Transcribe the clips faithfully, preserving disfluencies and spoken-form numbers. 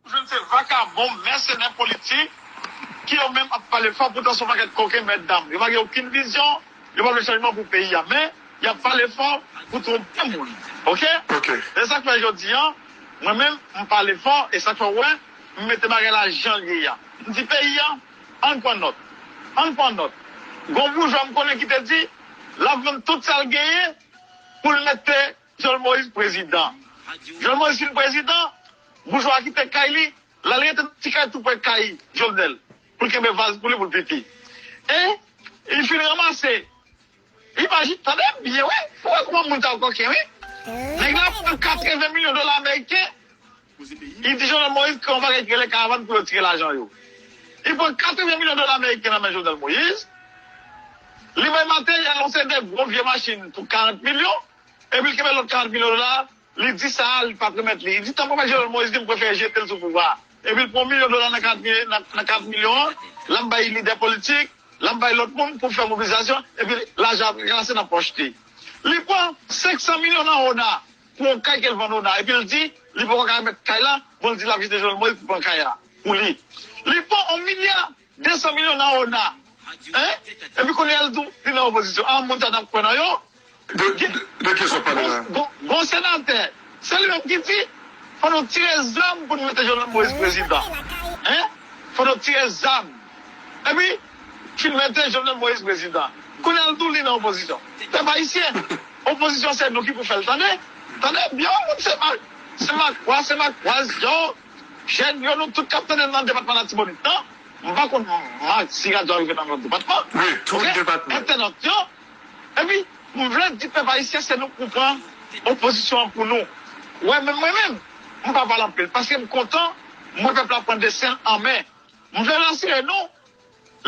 Ou jwenn se vakabon, mèsenè politik, ki yo menm ap pale fò, poutan se yon pakèt koken mètdam. Yo pa gen okenn vizyon, yo pa vle chanjman pou peyi a, men y ap pale fò pou twonpe moun. Oke? Ok. E sa k fè jodi a, mwen menm, m pale fò, e sa k fè w wè, m mete bagay la jan l ye a. M di peyi a, ann pran nòt. Ann pran nòt. Gon boujwa m konnen ki te di, l ap vann tout sa l genyen pou l mete Jovenel Moïse prezidan. Jovenel Moïse fin prezidan, boujwa a kite kay li, l al rete nan ti kay tou pre kay Jovenel, pou l kenbe vaz pou li, pou l pipi. E li fin ranmase, imajine, tande m byen, wi, pou w wè kòman moun sa yo koken, wi. Nèg la pran katreven milyon dola ameriken, li di Jovenel Moïse kreye yon bagay ki rele karavàn pou yo tire lajan yo. Li pran katreven milyon dola ameriken nan men Jovenel Moïse, li bay materyèl, yon seri de gwo vye machin pou karant milyon, epi l kenbe lòt karant milyon dola, li di sa a, li pa t remèt li. Li di, tanpri, Jovenel Moïse di, m prefere jete l sou pouvwa a. Epi l pran milyon dola nan kat milyon, nan, nan kat milyon an, l ap bay lidè politik, l ap bay lòt moun pou fè mobilizasyon, epi lajan ap ranse nan pòch li. Li pran senk san milyon nan Ona pou yon kay ke l vann Ona, epi l di, li poko ka remèt kay la, bon, l di l ap jete Jovenel Moïse pou pran kay la, pou li. Li pran yon milya de san milyon nan Ona. Hein? Epi kounye a l tou, li nan opozisyon. A, moun sa n ap kwè nan yo. De, de, de ki sa w pale la? Gon, gon, gon senatè, se li menm ki di, fò nou tire zam pou nou mete Jovenel Moïse prezidan. Hein? Fò nou tire zam. Epi, fin mete Jovenel Moïse prezidan. Kounye a l tou, li nan opozisyon. Pèp ayisyen, opozisyon se nou ki pou fè l, tande? Tande byen, moun se Mak, se Mak Wa, se Mak Wa, yo, jèn yo, nou tout k ap tande nan depatman Latibonit, non? M pa konn Mak si radyo a rive nan lòt depatman. Wi, tout depatman. Entènot yo. Epi, m vle di pèp ayisyen, se nou k pou pran opozisyon an pou nou. Wè, menm mwen menm, m pa pale anpil, paske m kontan, m wè pèp la pran desten an men. M vle rasire nou,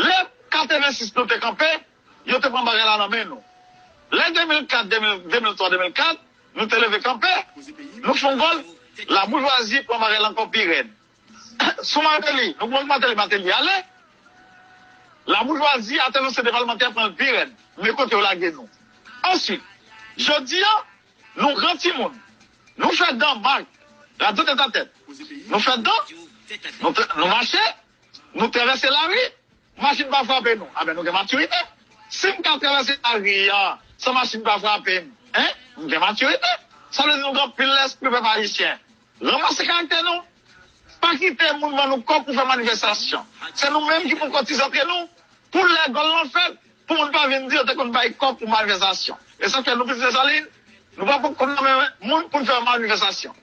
lè katrevensis nou te kanpe, yo te pran bagay la nan men nou. Lè de mil kat, de mil, de mil twa, de mil kat, nou te leve kanpe, nou fè yon gòl, laboujwazi pran bagay la ankò pi rèd. Sou Martelly, nou pran Martelly, Martelly ale. Laboujwazi, atè nou se de palmantè, pran l pi rèd. Men kote yo lage nou. Answit, jodi a, nou gran timoun. Nou fè dan Mak, radyo tèt a tèt. Nou fè dan, nou, nou mache, nou travèse lari, machin pa frape nou. Anben, nou gen matirite. Si m ka travèse lari a san machin pa frape m, hein? M gen matirite. Sa vle di nou gen anpil lespri, pèp ayisyen. Ranmase karaktè nou. Pa kite moun ban nou kòb pou fè manifestasyon. Se nou menm ki pou kotize antre nou. Pou lè gòl lan fèt, pou moun pa vin di yo te konn bay kòb pou manifestasyon. E sa fè nou, Pitit Desalin, nou pa poko nonmen moun pou n fè manifestasyon.